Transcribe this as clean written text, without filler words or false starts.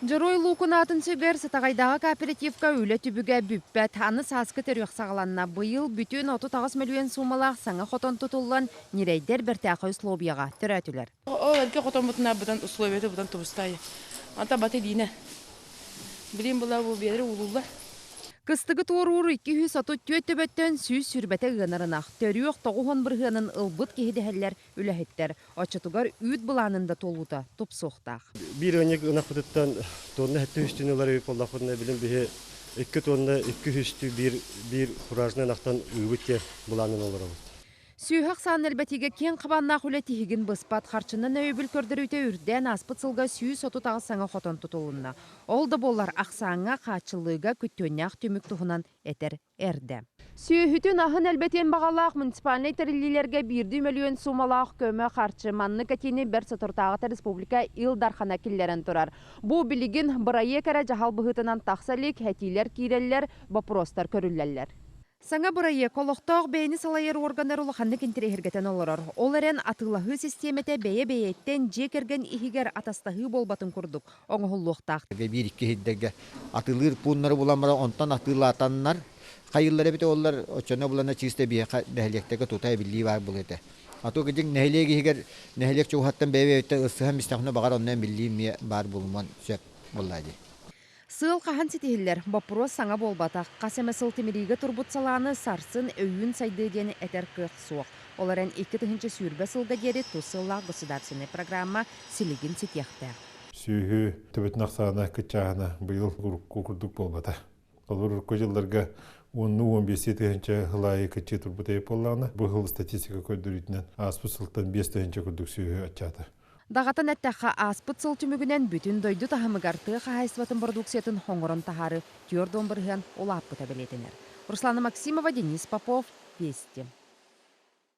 Дьоруой Луукун аатын сүгэр Сатаҕайдааҕы кооперативка үлэ түбүгэ бүппэт. Аны сааскы төрүөх саҕаланна. Быйыл бүтүн 38 мөлүйүөн суумалаах саҥа хотон тутуллан, ньирэйдэр бэртээхэй условияҕа төрөөтүлэр. Ол эргэ хотоммутуна быдан условията быдан тубустаайы. Anta баты диинэ. Билин була бу биэри уулуллар. Кыстыгы туоруур 234 төбөттөн 120 ыанар ынах, төрүөх 90 бырыһыанын ылбыт киһи дэһэллэр үлэһиттэр. Оччотугар үүт былаанын да туолуута тупсуохтаах. Биир ыанньык ынахпытыттан тонна сэттэ үстүүнү ылар эбит буоллахпытына, билин биһи икки тонна икки үстүү биир биир фуражный ынахтан ыыбыт диэн былаанын олоробут. Сүөһү ахсаанын элбэтиигэ киэҥ хабааннаах үлэ тиһигин быспат, харчынан өйөбүл көрдөрүүтэ үрдээн ааспыт сылга 138 саҥа хотон тутулунна. Ол да буоллар ахсааҥҥа, хааччыллыыга күттүөннээх түмүк туһунан этэр эрдэ. Сүөһүтүн аһын элбэтиэн баҕалаах муниципальнай тэриллиилэргэ биирдии мөлүйүөн суумалаах көмө харчы. Маннык этиини бэрт соторутааҕыта республика Ил Дархана киллэрэн турар. Бу билигин бырайыак эрэ дьаһал быһыытынан тахса илик, этиилэр киирэллэр, боппуруостар көрүллэллэр. Саҥа бырайыак олохтоох бэйэни салайар уорганнар улаханнык интэриэһиргэтэн олорор. Ол эрэн атыылаһыы систиэмэтэ бэйэ-бэйэттэн дьиэ кэргэн иһигэр атастаһыы буолбатын курдук оҥоһуллуохтаах. Биир-икки сирдэргэ атыылыыр пууннары булан баран онтон атыылаатаннар хайыыллар эбитэ буоллар оччону булана чисто биһиэхэ нэһилиэктэргэ тута эбиллии баар буолуо этэ. А то дьиҥ нэһилиэк иһигэр нэһилиэк чугаһаттан бэйэ-бэйэттэн ылсыһан истэххинэ баҕар онно эбиллии эмиэ баар буолумуон сөп буоллаа дии. Сыал хаһан ситиһиллэр? Боппуруос саҥа буолбатах. Хас эмэ сыл тимириигэ турбут салааны сарсын өйүүн сайдыа диэн этэр кыах суох. Ол эрэн 2020 сылга диэри тус сыаллаах государственнай программа силигин ситиэхтээх. Сүөһү төбөтүн ахсаана кыччааһына быйыл урукку курдук буолбата. Холобур, урукку дьылларга уоннуу уон биэстии тыһыынча сыл аайы кыччыы турбут эбит буоллаҕына, бу сыл статистика көрдөрүүтүнэн ааспыт сылтан 5 тыһыынча курдук сүөһү аччаата. Даҕатан эттэххэ, ааспыт сыл түмүгүнэн бүтүн дойду таһымыгар тыа хаһаайыстыбатын бородууксуйатын оҥорон таһаарыы 40% улааппыта бэлиэтэнэр. Руслана Максимова, Денис Попов, Вести.